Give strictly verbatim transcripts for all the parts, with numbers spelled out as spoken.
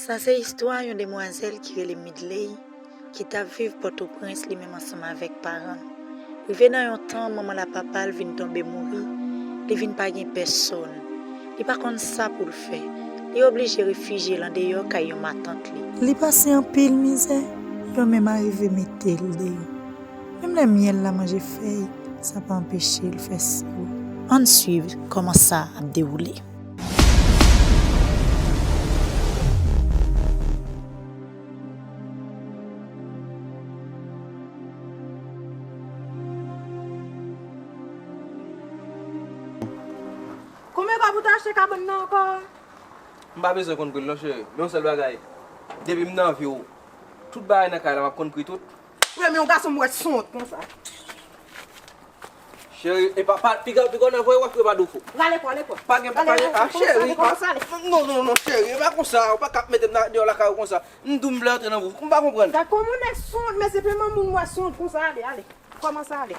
Sa se istwa yon demwazèl ki rele Midley, ki t ap viv Pòtoprens li menm ansanm avèk paran l. Rive nan yon tan, manman l ak papa l vin tonbe mouri, li vin pa gen pèsòn. Li pa konn sa pou l fè. Li oblije refijye l andeyò kay yon matant li. Li pase anpil mizè, yo menm arive mete l deyò. Menm lè myèl la manje fèy, sa pa anpeche l fè siwo. Ann swiv kòman sa ap dewoule. Konbyen kòb ou te achte kabann nan ankò? M pa bezwen konn pri l non, cheri. Men yon sèl bagay. Depi m nan vi w, tout bagay nan kay la, m ap konn pri tout. Premye yon gason m wè sonwont konsa. Cheri, e pa, pa, piga, piga w nan voye w ap fè pa doufou. Rale kò, rale kò. Pa gen, pa gen, ah, cheri, ah, non, non, non, cheri, e pa konsa, ou pa ka ap mete m nan, deyò lakay ou konsa. M di w m vle antre nan vou, m pa konprann. Gad kòman nèg sonwont, men se pi mal moun m wè sonwont konsa, ale, ale. Kòmanse ale.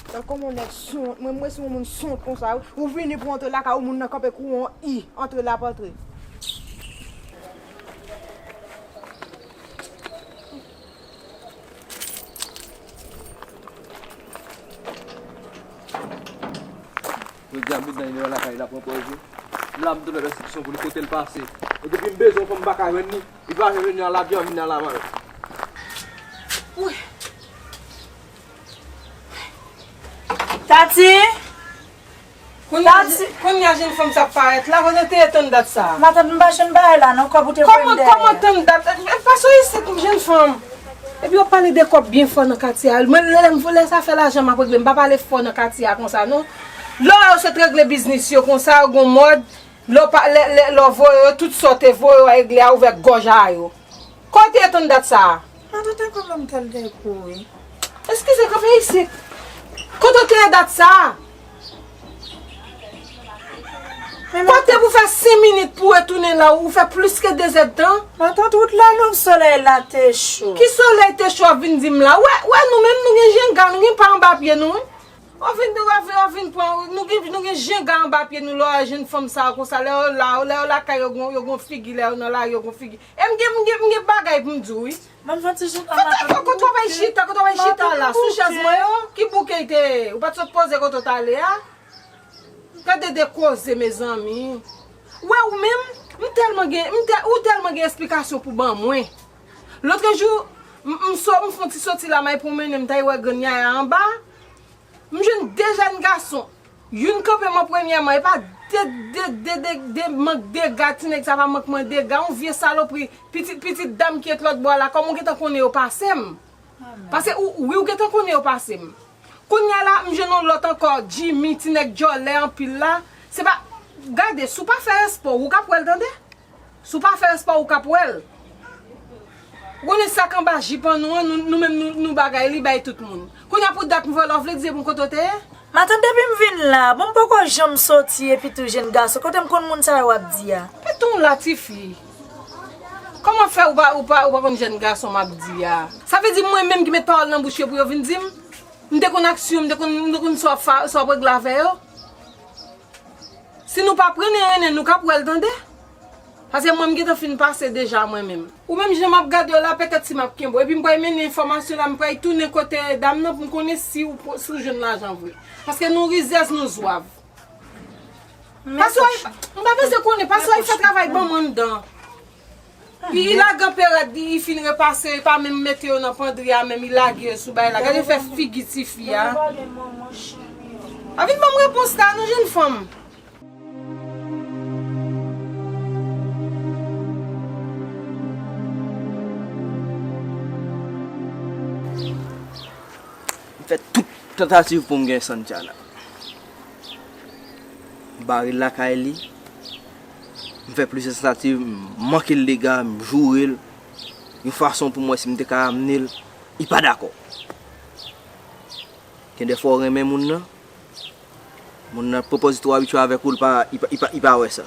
Gad kòman nèg sonwont, mwen, mwen si yon moun sonwont konsa, wi. Ou vini pou antre lakay ou, moun nan kanpe kou yon i, antre l ap antre. Jodi a, m vin nan yon lakay la pran pòz wi. M la m tonbe nan enstitisyon pou li kote l pase. E depi m bezwen yon fanm m pa ka jwenn li, li pa jwenn vini nan labyè, vini nan lamarè. Wi. Tati! Kounye a, kounye a jèn fanm sa ap parèt la, kote w te ye tann dat sa a? Matant, m pa jwenn bagay la non, kòb ou te voye m dèyè. Kòman, kòman tann dat? E, pase w isit, jèn fanm. Epi w ap pale de kòb byen fò nan katye a. Mwen, lè, lè m, lè sa fè lajan m ap regle, m pa pale fò nan katye a konsa non. Lè w wè yo sot regle biznis yo konsa, yo gon mòd, lè w pa, lè, lè, lè w voye yo, tout sa w te voye yo regle a, ouvè gòj a yo. Kote w te ye tann dat sa a? Matant, e kòb la m t al dèyè pou ou wi. Eskize, kanpe isit. Kote w te ye dat sa a? Kote pou fè senk minit pou retounen la, ou fè plis ke de zèdtan? Matant, wout la long, solèy la te cho. Ki solèy te cho w ap vin di m la? Wè, wè nou menm, nou gen jenga, nou gen pa anba pye nou wi. W ap vin, w ap vin, w ap vin pran, nou gen, nou gen jenga anba pye nou, lè w wè jèn fanm sa yo konsa, lè yo la, lè yo lakay yo gon, yo gon figi, lè yo nan lari yo gon figi. E m gen, m gen, m gen bagay pou m di w wi. Ban m fè ti chita la. Kote, kote w bay chita, kote w bay chita la? Sou chèz mwen yo? Ki bouke l te ye? Ou pa t sot poze kote w t ale a? Gade de koze, mezanmi. Wè ou menm, m tèlman gen, m tè-, ou tèlman gen esplikasyon pou ban mwen. Lòtrejou, m, m so-, m fè yon ti soti la, m al pwomennen, m t al wè grann yaya anba. M jwenn de jèn gason. Youn kanpe m an premyèman, e pa de, de, de, de, de mank dega ti nèg sa pa mank mwen dega, yon vye salopri, pitit, pitit dam ki ret lòt bò a la, kòman w gentan konnen yo pase m? Pase ou, wi, ou gentan konnen yo pase m. Kounye a la, m jwenn yon lòt ankò, Jimmy, ti nèg djòlè anpil la. Se pa, gade, si w pa fè espò, ou k ap wè l tande. Si w pa fè espò, ou k ap wè l. Ou konnen sa k anba jip an nou an, nou, nou menm nou, nou bagay li bay tout moun. Kounye a pou dat m voye love, vle di se pou kote w te ye? Matant, depi m vin la, bon, m poko janm soti epi tou jèn gason, kote m konn moun sa yo w ap di a? Peton la, tifi. Kòman fè ou pa, ou pa, ou pa konn jèn gason m ap di a? Sa vle di mwen menm ki met pawòl nan bouch yo pou yo vin di m? M te konn aksyon, m te konn, m te konn sa w ap fa-, sa w ap regle avè yo? Si nou pa pran nen rennen, nou k ap wè l tande. Paske mwen, m gentan fin pase deja mwen menm. Ou menm jan m ap gade w la, petèt si m ap kenbe w. Epi m pral mennen enfòmasyon la, m pral tounen kote dam nan pou m konnen si w, si w jwenn lajan vre. Paske nou rizèz, nou zwav. Pase w, m pa bezwen konnen, pase w al fè travay ban mwen anndan. Pi i lage anperèd, i fin repase, i pa menm mete yo nan pandri a menm, i lage yo sou bagay la. Gade fè figi tifi a. Pa vin ban m repons la non, jèn fanm. M fè tout tantativ pou m gen Santiana. M bare l lakay li. M fè plizyè tantativ, m manke l dega, m joure l yon fason pou m wè si m te ka amene l. Li pa dakò. Gen de fwa w renmen moun nan, moun nan pran pòz li twò abitye avèk ou, li pa, li pa, li pa, li pa wè sa.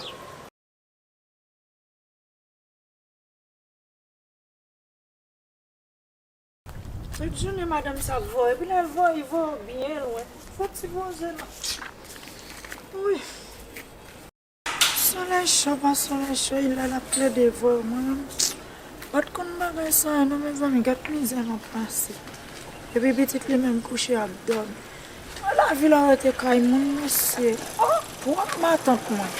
Tout jounen madanm sa ap voye, epi lè l voye, voye byen lwen. Fò ti poze non. Wi. Solèy Mechan pa son mechan, li la l ap plede vre, mwen menm. Mwen pa t konn bagay sa a non, mezanmi, gad mizè m ap pase. Epi pitit li menm kouche ap dòmi. Lavi la rete kay moun, mesye. Oh, pwòp matant mwen.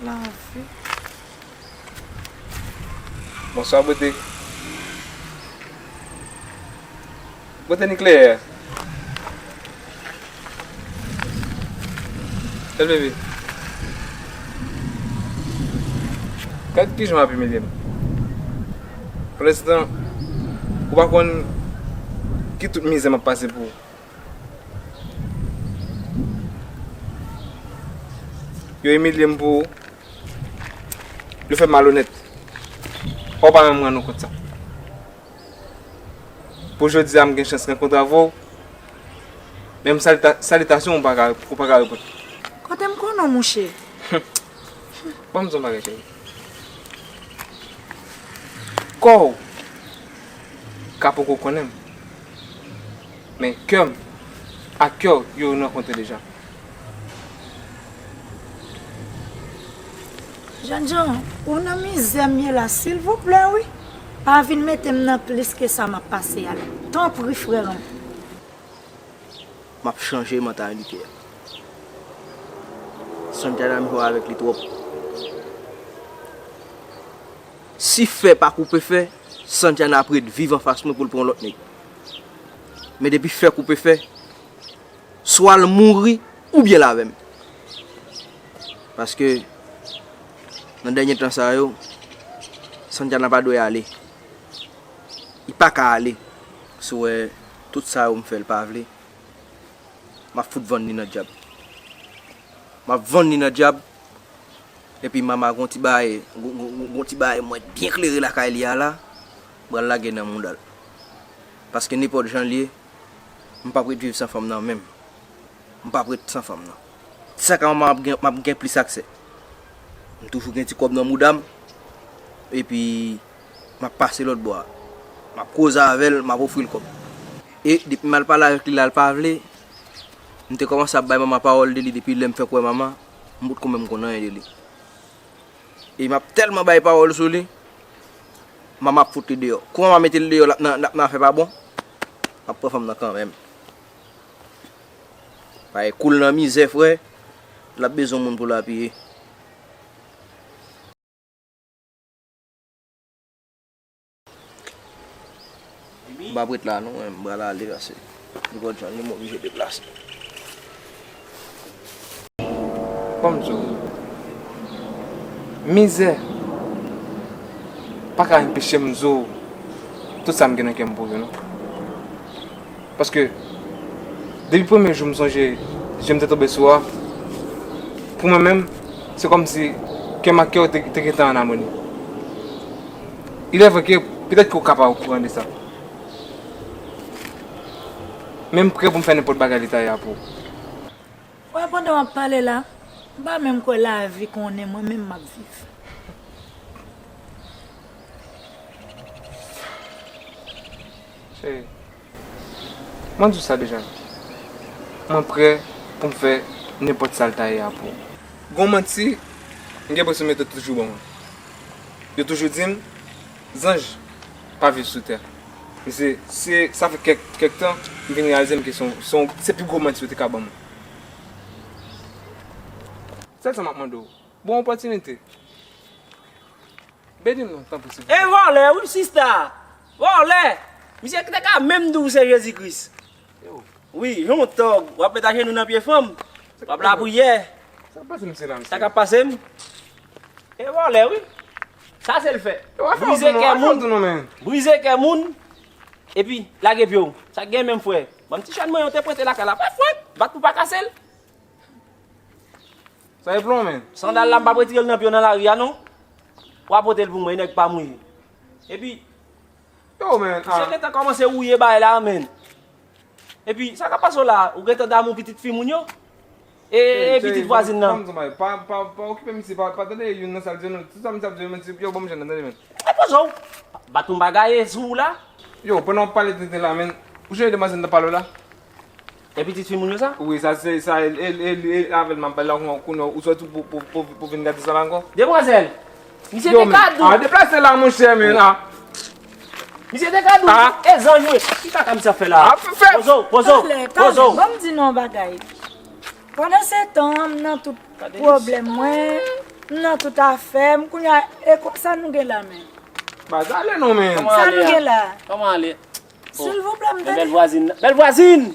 Lavi. Bonswa, bote. Bote nikleyè. Tèl bebe. Gad kijan w ap imilye m. Pou lenstan, ou pa konn ki tout mizè m ap pase pou ou. Yo imilye m pou ou. Yo fè m malonèt. Ou pa menm rann ou kont sa. Pou jodi a, m gen chans rankontre avè w. Menm salita-, salitasyon ou pa ka, ou pa ka reponn. Kote m konnen w, mouche? Ban m di w yon bagay, cheri. Kò w ka poko konnen m. Men kè m ak kè w, yo rankontre deja. Jènjan, ou nan mizè m ye la, silvouplè, wi. Pa vin mete m nan plis ke sa m ap pase a la. Tanpri, frè m. M ap chanje mantalite a. Santiana, m jwe avèk li twòp. Si fè pa koupe fè, Santiana ap ret viv anfas mwen pou l pran lòt nèg. Men depi fè koupe fè, swa l mouri oubyen l avè m. Paske nan dènye tan sa yo, Santiana pa dwe ale. Li pa ka ale. Si w wè tout sa yo m fè l pa vle, m ap fout vann li nan dyab. M ap vann li nan dyab. Epi mama gon ti bagay, gon, gon, gon, gon ti bagay mwen byen klere lakay li a la, m pral lage nan mouda l. Paske nenpòt jan l ye, m p ap ret viv san fanm nan menm. M p ap ret san fanm nan. Se sa k fè m ap gen, m ap gen plis aksè. M toujou gen ti kòb nan mouda m. Epi, m ap pase lòt bò a. M ap koze avè l, m ap ofri l kòb. E depi m al pale avèk li la, l pa vle. M te kòmanse ap bay mama pawòl de li depi lè m fenk wè mama. M potko menm konn anyen de li. E m ap tèlman bay pawòl sou li, mama ap fout li deyò. Kou mama mete l deyò, l ap nan, l ap nan afè pa bon, m ap pran fanm nan kanmenm. Paske kou l nan mizè, frè, l ap bezwen moun pou l apiye. M p ap ret la non, mwen, m pral ale, paske nenpòt jan li, m oblije deplase. Ban m di w, mizè pa ka enpeche m di w tout sa m gen nan kè m pou w non. Paske, depi premye jou m sonje je m te tonbe sou ou a, pou mwen menm, se kòmsi kè m ak kè w te, te gentan ann amoni. Il est vrai que petèt ke w ka pa okouran de sa. Men m prè pou m fè nenpòt bagay li ta ye a pou ou. Wè, pandan w ap pale la, m pa menm kwè lavi konnen mwen menm m ap viv. Cheri, mwen di w sa deja. Mwen prè pou m fè nenpòt sa l ta ye a pou ou. Gon manti, m gen enpresyon yo te toujou ban mwen. Yo toujou di m, zanj pa viv sou tè. Men se, se, sa fè kèk, kèk tan, m vin reyalize m ke se yon, se yon, se pi gwo manti yo te ka ban mwen. Sèl sa m ap mande w, bon opòtinite. Beni m non, tanpri, silvouplè. E vòlè, wi, sista. Vòlè. Misye te ka menm di w se Jezi Kris. Yo. Wi, yon tòg. W ap met ajenou nan pye fanm. W ap lapriyè. Sa k pase misye la, mesye? Sa k ap pase m? E vòlè, wi. Sa se l fè. Yo, afè w tou non, afè w tou non, men. Brize kè moun. Brize kè moun. Epi, lage pye w. Sa k gen menm, frè? Ban m ti chèn mwen, yo te prete lakay la. Fwèt, fwèt. Bat pou pa kase l. Sa e plon, men. Sandal la, m p ap retire l nan pye w nan lari a, non. W a pote l pou mwen, e nèg pa mouye. Epi, yo, men, misye gentan kòmanse wouye bagay la, men. Epi, sa k ap pase w la, ou gentan damou pitit fi moun yo? E, e pitit vwazin nan? Ban m di w bagay, pa, pa, pa okipe misye, pa, pa tande youn nan sa l di yo, non. Tout sa misye ap di yo, men, yo, ban m jwenn nan, tande, men. E poze w. Bat yon bagay sou ou la. Yo, pandan w ap pale tenten la, men, ou chanje demwazèl nan pale w la? E pitit fi moun yo sa? Wi, sa se sa, e, e, e, e avè l m ap pale la, kounye a ou soti pou, pou, pou, pou vin gade sa la ankò? Demwazèl, misye te ka dou. A, deplase la, monchè, men la. Misye te ka dou. E zanj wi. Ki kaka misye ap fè la? Pozo, pozo, pozo. Ban m di nou yon bagay. Pandan se tan, m nan tout pwoblèm mwen, m nan tout afè m, kounye a, e sa nou gen la menm? Baz, ale non, men. Sa nou gen la? Kòman ale? Silvouplè, m tande. Bèl vwazin. Bèl vwazin!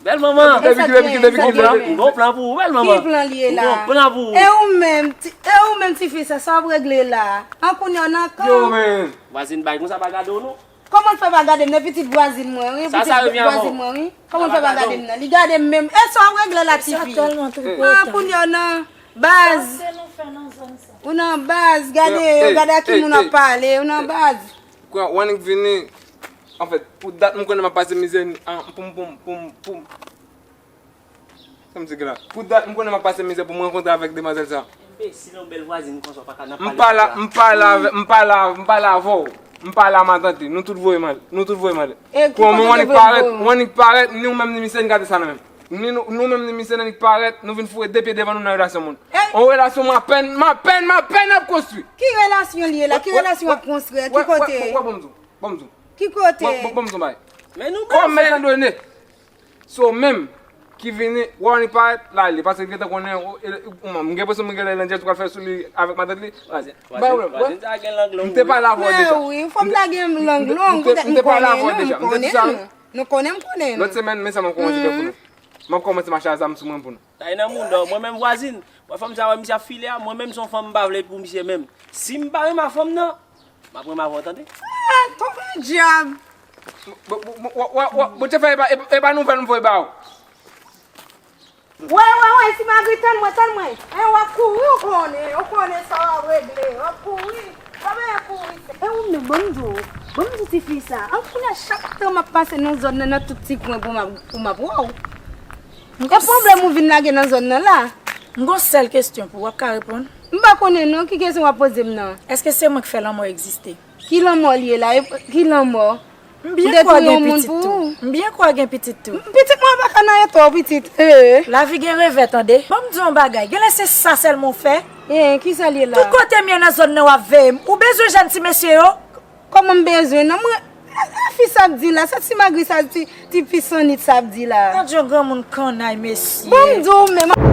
Bèl manman! Depi ki, depi ki, depi ki, depi ki. M gon plan pou ou, bèl manman. Ki plan li ye la? M gon plan pou ou. E ou menm, ti, e ou menm tifi sa, sa w ap regle la? An kounye a w nan kan. Yo, men. Vwazin bay konsa pa gade w non. Kòman l fè pa gade m? E pitit vwazin mwen wi, pitit vwazin mwen wi. Kòman l fè pa gade m nan? Li gade m menm. E sa w ap regle la tifi? An kounye a w nan. Baz. Ou nan baz, gade yo, gade a ki moun w ap pale, ou nan baz. Kwen, w annik vini. Anfèt, pou dat m konnen m ap pase mizè, pou m, pou m, pou m, pou m. Kòmsi gen la. Pou dat m konnen m ap pase mizè pou m rankontre avèk demwazèl sa. Enbesil, yon bèl vwazin konsa w pa ka nan pale. M pale, m pale avè, m pale, m pale avè w. M pale a matant li. Nou tout voye m ale. Nou tout voye m ale. Kwen, mwen annik parèt, mwen annik parèt, ni ou menm ni misye n gade sa nan menm. Ni nou, nou menm ni misye n annik parèt, nou vin foure de pye devan nou nan relasyon moun. Yon relasyon m apèn, m apèn, m apèn ap konstwi. Ki relasyon li ye la? Ki relasyon w ap konstwi a? Ki kote? Wè, wè, wè, wè, bon, bon, bon, bon. Ki kote? Bon, bon, bon, bon, bay. Men nou bèl. Kòm etan done, se w menm ki vini, wè w annik parèt, la li, paske l gentan konnen, ou, e, ou, m gen enpresyon m gen lè Landjèz pral fè sou li avèk matant li. Bay, wè, wè. M te pale avè w deja. Mè wi, fò m lage lang long, poutèt m konnen nou, m konnen nou. Nou konnen m konnen nou. Lòt semèn, men sa m ap kòmanse fè pou nou. M ap kòmanse mache a zam sou mwen pou nou. Sa e nan mouda w. Mwen menm vwazin, wè fanm sa wè misye ap file a, mwen menm se yon fanm m pa vle pou misye menm. Si m pa renmen a fanm nan, m ap renmen avè w tande. Ah, tonton dyab! Bon, bon, bon, w, w, w, bon, te fè, e pa, e pa nouvèl m voye ba w. Wè, wè, wè, ti magri, tann mwen, tann mwen. E w ap kouri, ou konnen, ou konnen sa w ap regle, w ap kouri. Sa pa yon kouri. E ou menm, ban m di w, ban m di tifi sa, an konnen chak tan m ap pase nan zòn nan, nan tout ti kwen pou m ap, pou m ap wè w. E pwoblèm ou vin lage nan zòn nan la? M gon sèl kesyon pou w, w ap ka reponn? M pa konnen non, ki kesyon w ap poze m nan? Èske se mwen k fè lanmò egziste? Ki lanmò li ye la? Ki lanmò? M byen kwè w gen pitit tou. M byen kwè w gen pitit tou. Pitit mwen pa ka nan eta w pitit. Lavi gen revè tande. Ban m di w yon bagay, genlè se sa sèlman w fè. Kisa l ye la? Tout kote m ye nan zòn nan w ap veye m. Ou bezwen jèn ti mesye yo? Kòman m bezwen? Non mwen, e fi sa ap di la, sa ti magri sa, ti, ti pisannit sa ap di la. Adje yon granmoun kannay mesye. Ban m di w menm.